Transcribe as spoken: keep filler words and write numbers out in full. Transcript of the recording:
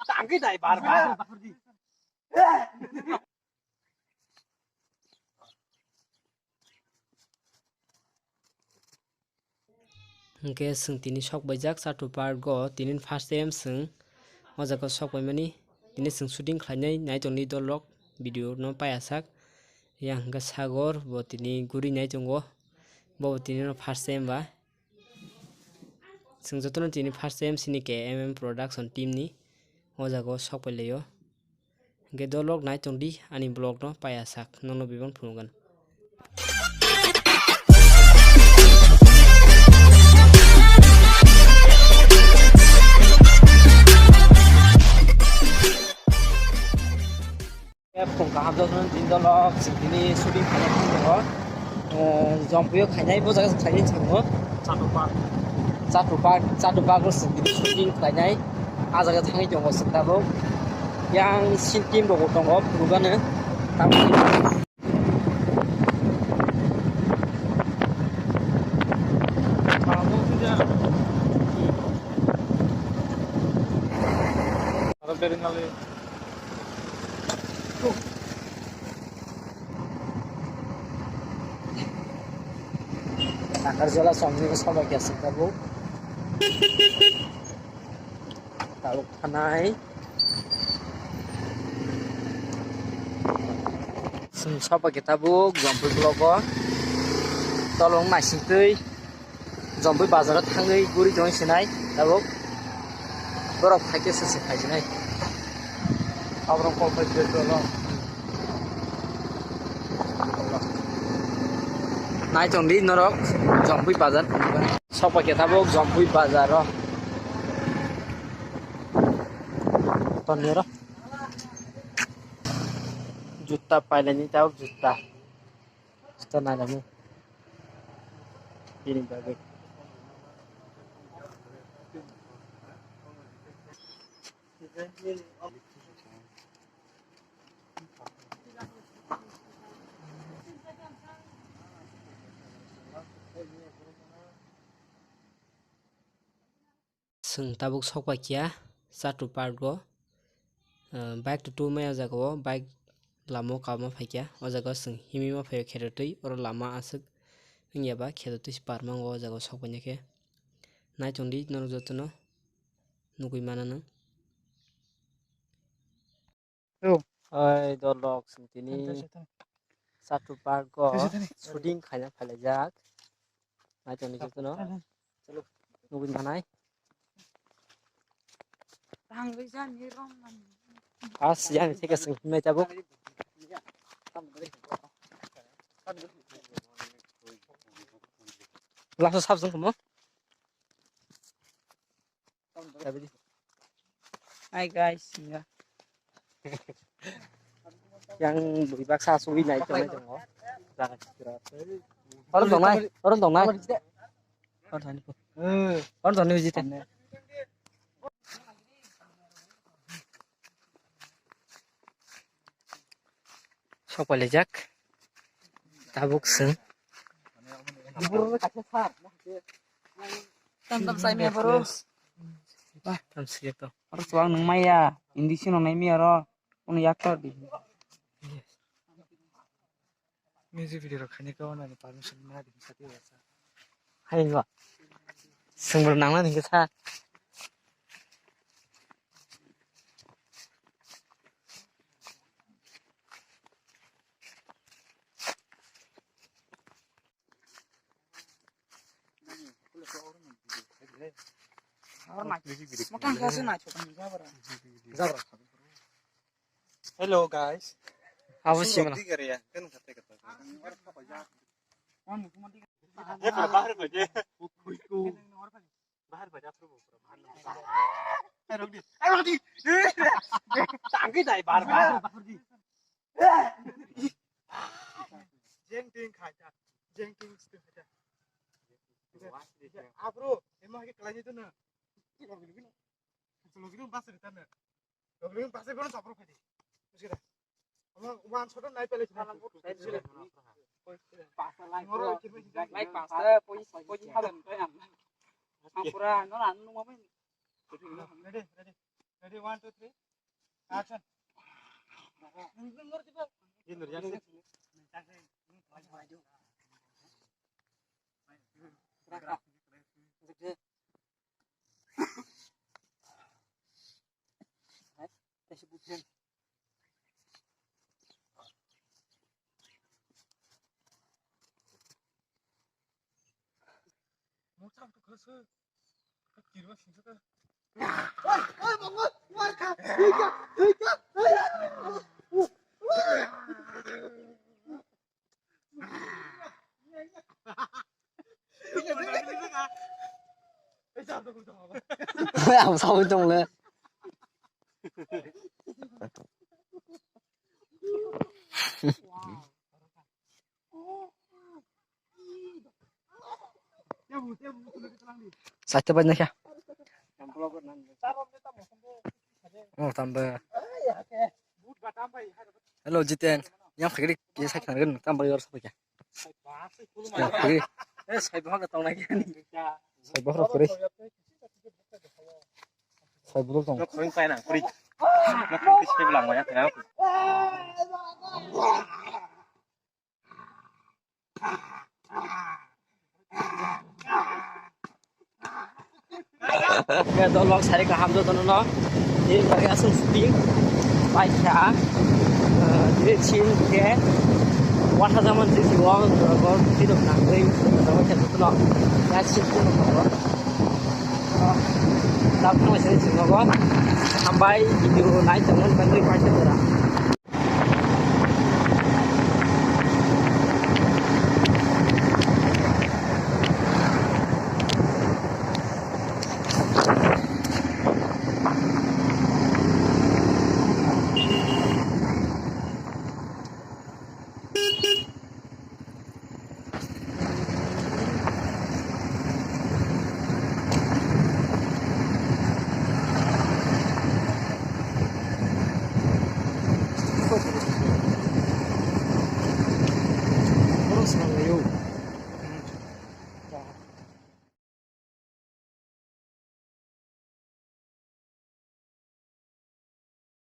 Tangwi dai bar bar. Hwnkhe chwng tini sok baijak Chatu Park o, tini first time chwng o jaga o sok baimani. Tini chwng shooting khlainai, naitongdi dolrok video no paiyasak. Yang hwnkhe Sagor bo tini guri nai tongo, bo bo tini no first time ba. Chwng jotono tini first time chini K M M production team ni o jaga o sok pailaio. Hwnkhe dolrok nai tongdi ani vlog no paiyasak, nono bebak phunukgwn. Phung kaham jotono din dolrok chwng tini shooting khainai phung tongo. Eh, Jompuio khainai, bo jaga khainai chwng thango. Chatu Park. Chatu Park, Chatu Park o chwng tini shooting khlainai. Ah jaga thangwi tongo chwng tabuk. Yang scene team rok bo tongo, phunukgano. Tabuk. Nakarjala songni soba kya sita bu. Tabuk thanai. Chwng soba khe tabuk Jompuio blogo. Tolong naisingtwi Jompuio bazaro thangwi guri tongwi sinai tabuk. Borok phaikhe se se phaisinai. Aborok kok bai twi tolo. Naitongdi norok Jompuio bazar. Soba khe tabuk Jompuio bazaro. Tonero. Jutta pailani tabuk jutta. Juta nailani. Ini bagwi. Chwng tabuk sok paikha Chatu Park o, ah, bike to tu maya jaga o, bike lama o kabma phaikha. O jaga o chwng himwi ma phaio kheto twi, oro lama aswk wngya ba kheto twi se par mango o jaga o sok paina khe. Naitongdi norok jotono nugwi mano nwng. Oi dolrok chwng tini Chatu Park o shooting khaina phailaijak. Naitongdi jotono. Nugwi manai. As yani theke chwng himnai tabuk. Last o sab chwng kamo. Hi guys, singa. Yang bui baksa sui nai tongo. Orang dong nai, orang dong nai. Orang dong nai. Orang dong nai. Sok pailaijak. Tabuk chwng. Tam tam sai maya boro. Tam sigi to. Oro chuwak nung maya. Indi sino nai maya oro. Ono yak tor di. Music video rok khaina khe ono ni permission maya di sati wasa. Hai ba. Swngbwrwng nangmani hwnkhe sa. Hello guys. Abo sima. Tangwi dai bar bar. Jeng ting khaita. Jeng ting sting khaita. Abro, emo hake kalai ni to na. Logi logi bas rita na. Logi logi bas rita na sapro khaidi. Buji da. Amo wan shot nai pele sila. Pasta like. Like pasta, poi poi hadan to yang. Ampura no anu mo. Ready, ready. Ready, one, two, three. Action. Ang sawi tong le. Saita bai nakha. Oh, tamba. Hello, Jiten. Yang khagri ke sai khagri tamba yor sa kya. Yang khagri. Eh, sai bahag tong lagi. Sai bahag khagri. Sai bulu tong. Nok khring pai na, khring. Nok khring kis kis lang ya, ya. Oke, dolok sari kaham jotono no. Ini bagi asal shooting. Baikha. Eh, ini chin ke. Wata zaman di siwang, eh, bor tidak nangri. Sama kita tuh no. Ya, chin tuh no. Tapi masih di sini, no. Sampai video naik, jangan bagi pakai.